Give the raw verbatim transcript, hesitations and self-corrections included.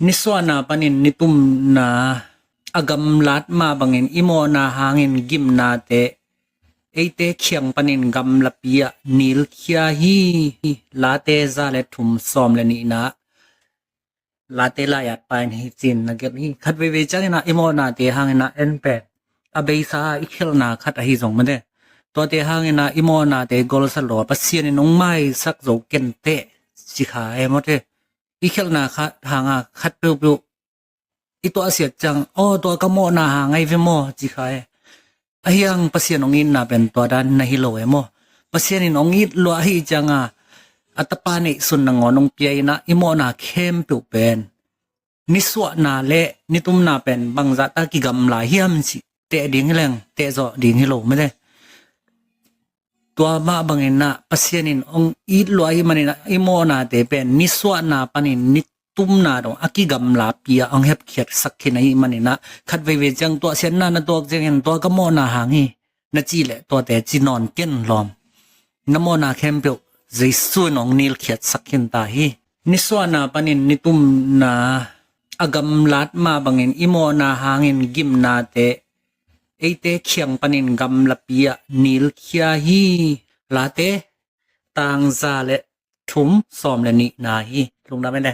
Nisuahna panin nitumna a gamlat mah bangin i mawhna hangin gimnate eite kiang panin gamlapi ah nilkhia hi. Late za le thum sawm le nihna, Late lai-at pain hi cin na gelh hi. Khat veivei ciangin ah i mawhnate hangin ah en pen a beisa i khelhna khat ahi zong mate, tuate hangin ah i mawhnate golsa lo a Pasian in hong maisak zo kenteh ci kha e mate. I khelhna khat hanga khat peuhpeuh i tuahsiat ciang, aw, tua ka mawhna hang ahi ve maw ci kha e. Ahi hang Pasian hong itna pen tua dan na hi lo e maw? Pasian in hong it lua ahi cianga a tapa neihsun nangawn hong pia in ah i mawhna khempeuh pen nisuahna le nitumna pen bangzahta kigamla hiam cih teh ding hi leng teh zawh ding hi lo mate. Tua mah bangin ah Pasian in hong it lua ahi manin ah i mawhnate pen nisuahna panin nitumna dong a kigamlapi ah hong hepkhiatsak khin ahi manin ah khat veivei ciang tuahsiatna na tuak ciangin tua ka mawhna hang hi na cih leh tuate ci nawn ken lawm. Na mawhna khempeuh Jesu in hong nilkhiatsak khin ta hi. Nisuahna panin nitumna a gamlat mah bangin i mawhna hangin gimnate eite kiang panin gamlapi ah nilkhia hi. Late tang za le thum sawm le nihna hi. Lungdam e le.